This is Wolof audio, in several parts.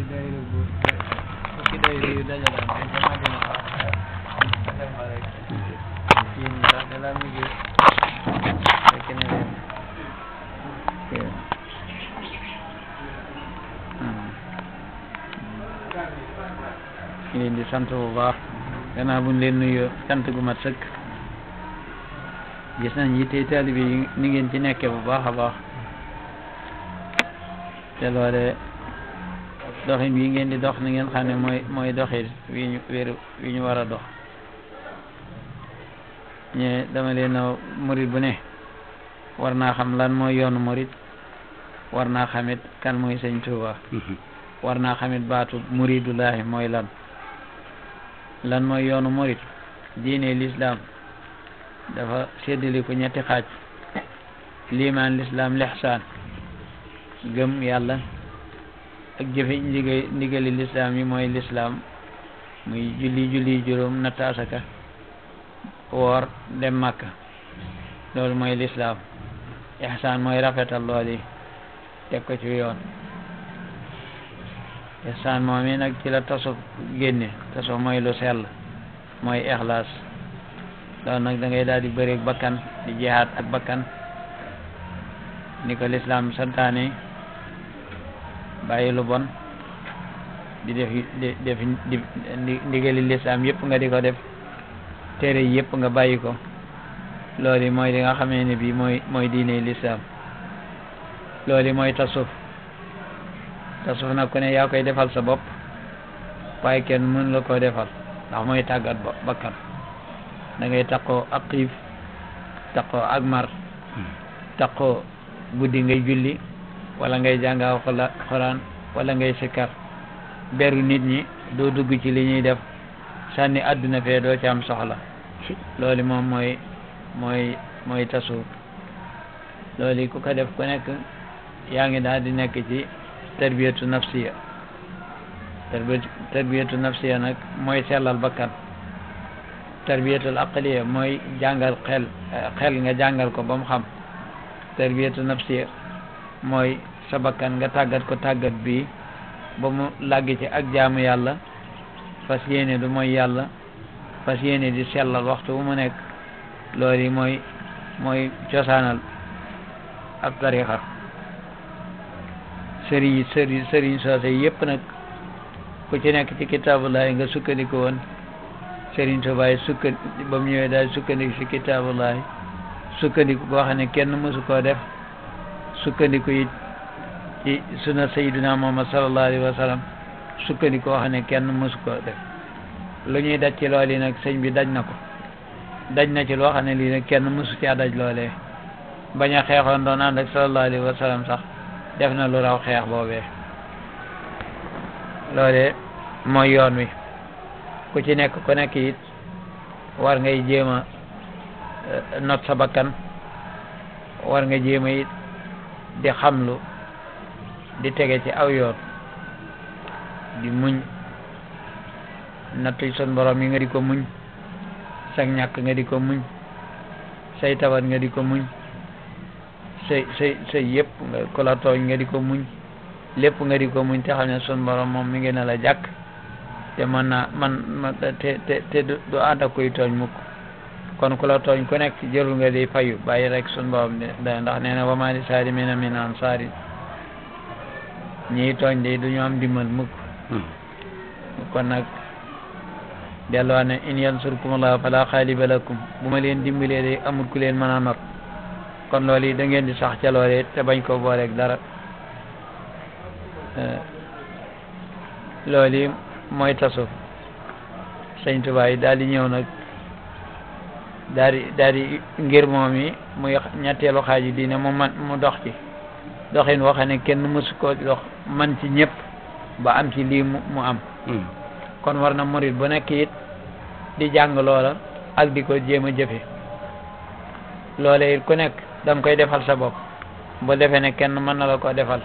ñaari daayira bu fukki daayira yu dajalaan te jamaa dina baax a dem fa rek kii nii sax da laa mujj fekk ne leen ñu leen di sant bu baax gannaaw buñ leen nuyoo sant gu mat sëkk gis nañ yitte taalibe yi ni ngeen ci nekkee bu baax a baax te loole doxin bii ngeen di dox ni ngeen xam ne mooy doxin wi ñu war a dox ñe dama leen a murit bu ne war naa xam lan mooy yoonu murit war naa xamit kan mooy sëñ Tuuba war naa xamit baatu muridullahi mooy lan mooy yoonu murit diine l'islam dafa séddali ko ñetti xaaj liimaan l'islam lihsaan gëm yàlla ak jëfe ndigali l'islam yi mooy l'islam muy julli juróom natt asaka woor dem Makka loolu mooy l'islam ihsaan mooy rafetal lool yi teg ko ci yoon ihsaan moom yi nag ci la tasawuf génne tasawuf mooy lu sell mooy ixlaas loolu nag da ngay daal di bëreeg bakkan di jihaad ak bakkan ni ko l'islam santaane bàyyi lu bon di def ndigali l'islam yëpp nga di ko def tere yëpp nga bàyyi ko loolu mooy li nga xamee ne bii mooy diine l'islam loolu mooy tasawuf nag ku ne yaa koy defal sa bopp waaye kenn mën la koo defal ndax mooy tàggat bakkan da ngay taqoo ak xiif taqoo ak mar taqoo guddi ngay julli wala ngay jàng alxuraan wala ngay sikkar beru nit ñi doo dugg ci li ñuy def sànni àdduna fee doo ci am soxla loolu moom mooy tasawuf loolu ku ko def ku nekk yaa ngi daal di nekk ci tarbiyatu nafsiya nag mooy sellal bakkan tarbiyatul aqliya mooy jàngal xel nga jàngal ko ba mu xam tarbiyatu nafsiya mooy sa bakkan nga tàggat ko tàggat bi ba mu làgg ci ak jaamu yàlla fas yéene du mooy yàlla fas yéene di sellal waxtu bu mu nekk loolu yi mooy cosaanal ab tarixa sëriñ soose yëpp nag ku ci nekk ci kitaabullahi nga sukkandiku woon sëriñ Tuubaa ba mu ñëwee daal sukkandiku ci kitaabullahi sukkandiku koo xam ne kenn mësu koo def sukkandiku it ci sunna sayyidina Muhammad sallallahu alayhi wa sallam sukkandiku koo xam ne kenn mësu koo def lu ñuy daj ci loolu yi nag sëñ bi daj na ko daj na ci loo xam ne lii nag kenn mësu caa daj loolee bañ a xeexoon doon ànd ak sallallahu alayhi wa sallam sax def na lu raw xeex boobee loolee mooy yoon wi ku ci nekk ku nekk it war ngay jéem a not sa bakkan war nga jéem a it di xamlu di tege ci aw yoon di muñ nattu sun borom yi nga di ko muñ sag ñàkk nga di ko muñ say tawat nga di ko muñ say yëpp nga ku la tooñ nga di ko muñ lépp nga di ko muñ te xam ne sun borom moom mi ngi ne la jàkk te mën naa te du ànd ak koy tooñ mukk kon ku la tooñ ku nekk jërul nga di fayu bàyyi rek sun borom ndax nee na wa maa li zaalimiina min ansaar ñiy tooñ de duñu am dimbal mukk kon nag delluwaat ne in yansurkumullahu fala xaaliba lakum bu ma leen dimbalee de amul ku leen mën a not kon loolu yi da ngeen di sax ca loolee te bañ ko booleeg dara loolu yi mooy tasawuf sëñ Tuubaa yi daal di ñëw nag daal di ngir moom yi muy ñetteelu xaaji diine mu dox ci doxin waxe ne kenn mësu ko dox man ci ñëpp ba am ci lii mu am kon war na murit bu nekk it di jàng loola ak di ko jéem a jëfe loole it ku nekk danga koy defal sa bopp bu defee ne kenn mën na la ko defal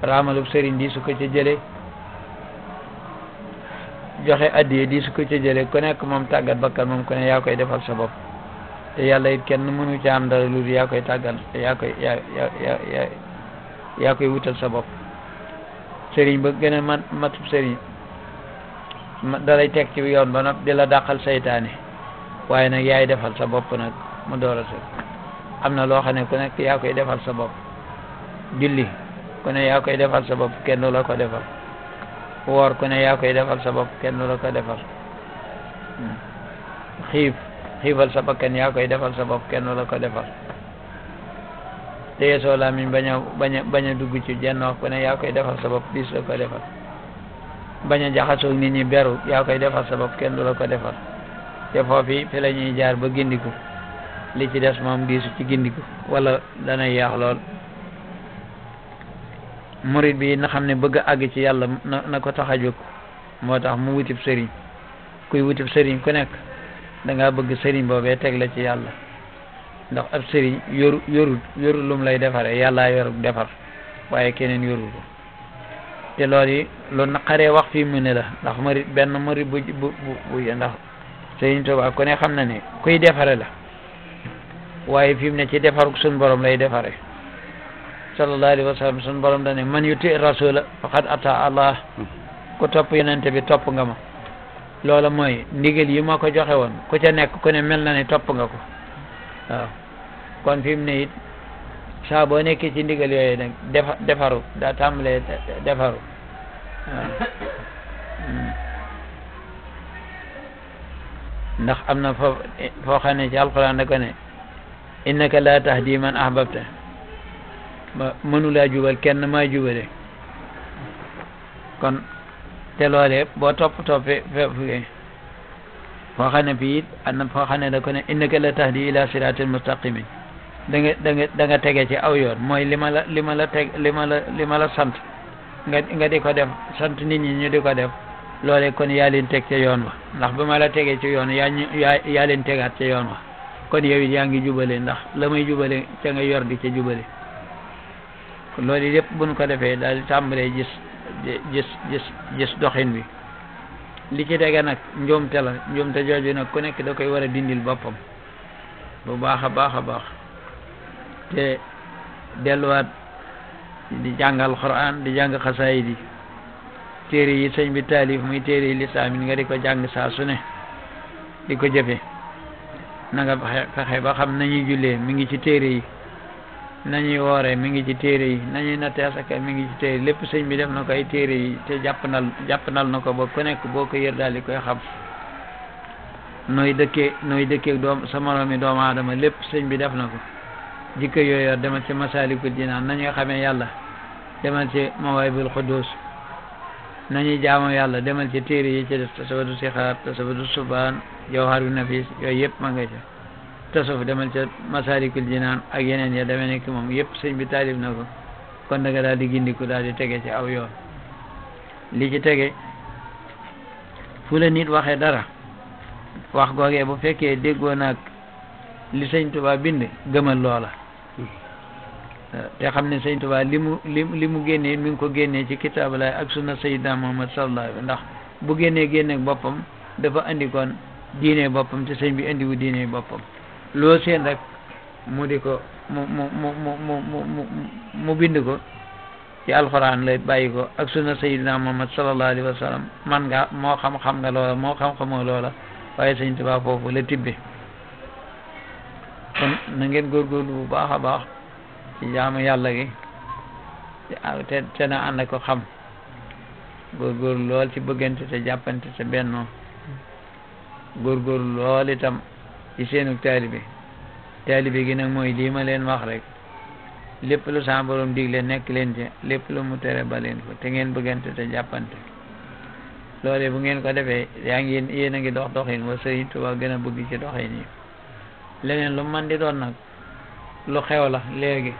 raamalub sëriñ di su ko ca jële joxe addiye di su ko ca jële ku nekk moom tàggat bakkan moom ku ne yaa koy defal sa bopp te yàlla it kenn mënu ca am dara lu yaa koy tàggal te yaa koy wutal sa bopp sëriñ ba gën a matub sëriñ dalay teg ci yoon ba nag di la dàqal saytaane waaye nag yaay defal sa bopp nag mu door a sëg am na loo xam ne ku nekk yaa koy defal sa bopp julli ku ne yaa koy defal sa bopp kenn du la ko defal woor ku ne yaa koy defal sa bopp kenn du la ko defal xiifal sa bakkan yaa koy defal sa bopp kenn du la ko defal téye soo làmmiñ bañ a dugg ci jenn wax ku ne yaa koy defal sa bopp diis la ko defal bañ a jaxasoo nit ñi beru yaa koy defal sa bopp kenn du la ko defal te foofu fi la ñuy jaar ba gindiku li ci des moom diisu ci gindiku wala dana yaax lool murid bi na xam ne bëgg a àgg ci yàlla na ko tax a jóg moo tax mu wutib sëriñ kuy wutib sëriñ ku nekk da ngaa bëgg sëriñ boobee teg la ci yàlla ndax ab sëriñ yorul lum lay defaree yàllaa yoru defar waaye keneen yorul ko te loolu yi lu naqaree wax fii mu ne la ndax murid benn murid bu ndax sëriñ Tuubaa ku ne xam na ne kuy defare la waaye fi mu ne ci defaruk suñ borom lay defare sallallahu alayhi wa sallam suñ borom dane man yuti rasula faqad ata Allah ku topp yonente bi topp nga ma loola mooy ndigal yi ma ko joxe woon ku ca nekk ku ne mel na ne topp nga ko waaw kon fi mu ne it saa boo nekkee ci ndigal yooyu nag defaru daa tàmbalee defaru waaw ndax am na foo xam ne ci alquran da ko ne innaka la tahdi man ahbabta mënulaa jubal kenn maa jubale kon te loolee boo toppee foo xam ne fii am na foo xam ne da ko ne innaka la tahdi ila siratil mustaqimin da nga tege ci aw yoon mooy li ma la sant nga di ko def sant nit ñi ñu di ko def loolee kon yaa leen teg ca yoon wa ndax ba ma la tegee ci yoon yaa leen tegaat ca yoon wa kon yow it yaa ngi jubale ndax la may jubale ca nga yor di ca jubale kon loolu yëpp buñ ko defee daal di tàmbalee gis doxin bi li ci dege nag njuumte la njuumte jooju nag ku nekk da koy war a dindil boppam bu baax a baax a baax te delluwaat di jàngal Alxuraan di jàng xasaayid yi téere yi sëñ bi taalif muy téere yi lislaam yi nga di ko jàng saa su ne di ko jëfe na nga fexe ba xam nañuy jullee mi ngi ci téere yi nañuy wooree mi ngi ci téere yi nañuy nattee asaka mi ngi ci téere yi lépp sëñ bi def na ko ay téere yi te jàppandal na ko ba ku nekk boo ko yër daal di koy xam nooy dëkkee sa moroomi doomu aadama lépp sëñ bi def na ko jikko yooyu demal ci Masaalikul Jinaan nañuy xamee yàlla demal ci Mawaahibul Quddus nañuy jaamu yàlla demal ci téere yi ci def tasawudu sixaar tasawudu subaan jawharu nafis yooyu yëpp ma nga ca tasawuf demal ca Masaalikul Jinaan ak yeneen ya demee nekk moom yëpp sëñ bi taalif na ko kon da nga daal di gindiku daal di tege ci aw yoon li ci tege fu la nit waxee dara wax googee bu fekkee déggoo naag li sëñ Tuubaa bind gëmal loola te xam ne sëñ Tuubaa li mu génnee mi ngi ko génnee ci kitaabu laay ak sunna sayyidina Muhammad sallallahu alayhi ndax bu génnee boppam dafa andi kon diine boppam te sëñ bi andiwu diine boppam loo seen rek mu di ko mu bind ko ci alxuraan lay bàyyi ko ak sunna sayyidina Muhammad sallallahu alayhi wa sallam man nga moo xam nga loola moo xam-xamoo loola waaye sëñ Tuubaa foofu la tibbe kon na ngeen góorgóorlu bu baax a baax ci jaamu yàlla gi te na ànd ko xam góorgóorlu lool ci bëggante te jàppante te bennoo góorgóorlu lool itam ci seenu taalibe gi nag mooy lii ma leen wax rek lépp lu sa borom digle nekk leen ci lépp lu mu tere ba leen ko te ngeen bëggante te jàppante loole bu ngeen ko defee yéen a ngi dox doxin wa Sëriñ Tuubaa gën a bëgg ci doxin yi leneen lu man di doon nag lu xew la léegi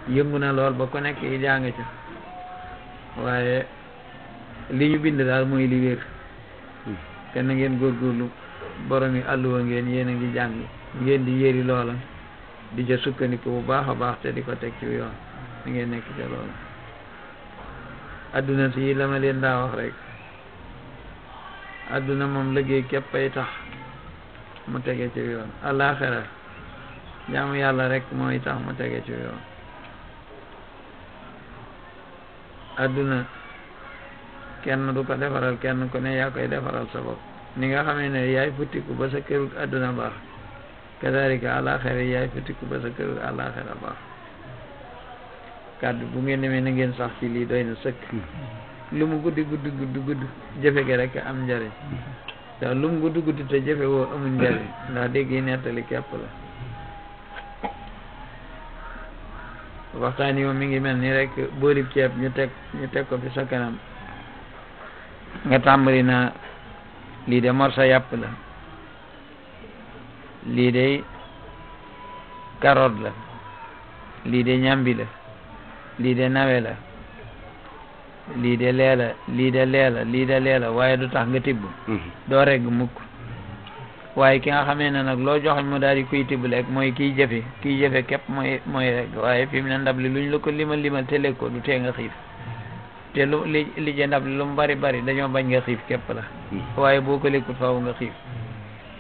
yëngu na lool ba ku nekk yi jàng ca waaye li ñu bind daal mooy li wér te na ngeen góorgóorlu borom yi àlluwa ngeen yéen a ngi jàng ngeen di yéri loola di ca sukkandiku bu baax a baax te di ko teg ci yoon da ngeen nekk ca loola adduna si la ma leen daa wax rek adduna moom liggéey képp ay tax mu tege ci yoon àllaaxira jaamu yàlla rek mooy tax mu tege ci yoon adduna kenn du ko defaral kenn ku ne yaa koy defaral sa bopp ni nga xamee ne yaay futtiku ba sa këru adduna baax kadalika àlaxira yaay futtiku ba sa këru àlaxira baax kàddu bu ngeen demee na ngeen sax ci lii doy na sëkk lu mu guddi gudd jëfe gi rek am njariñ ndax lu mu guddi te jëfe woo amul njariñ ndax dégg yi nettali képp la waxtaan yi moom mi ngi mel ni rek boolib ceeb ñu teg ko fi sa kanam nga tàmbali na lii de morsa yàpp la lii de carotte la lii de ñambi la lii de nawe la lii de leela lii de leela waaye du tax nga tibb doo regg mukk waaye ki nga xamee ne nag loo joxoñ mu daal di kuy tibb lekk mooy kiy jëfe képp mooy regg waaye fi mu ne ndab li luñ la ko limal te lekk ko du tee nga xiif te li je ndab li lu mu bari dañoo bañ nga xiif képp la waaye boo ko lekkut faaw nga xiif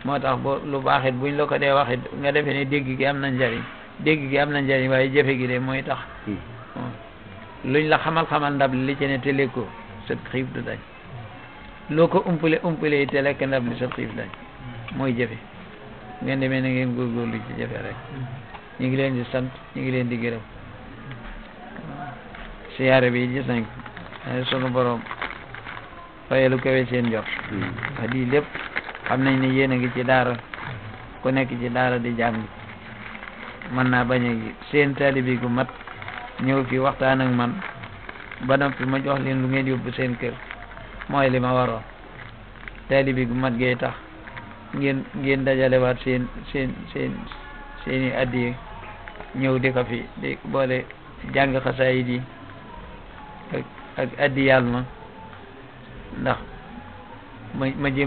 moo tax lu baaxit buñ la ko dee waxit nga defee ne dégg gi am na njariñ waaye jëfe gi de mooy tax luñ la xamal ndab li ci ne te lekkoo sa xiif du dañ loo ko umpale te lekk ndab li sa xiif dañ mooy jëfe ngeen demee na ngeen góorgóorlu ci jëfe rek ñu ngi leen di sant ñu ngi leen di gërëm siyaare bi gis nañ ko sunu borom faye lu kawe seen jot wax di lépp xam nañ ne yéen a ngi ci daara ku nekk ci daara di jàng mën naa bañ a gi seen taalibi gu mat ñëw fi waxtaan ak man ba noppi ma jox leen lu ngeen yóbbu seen kër mooy li ma waroon taalibi gu mat gay tax ngeen dajalewaat seeni addi ñëw di ko fi di boole jàng xasaayid yi ak addi yàlla ma ndax ma jëm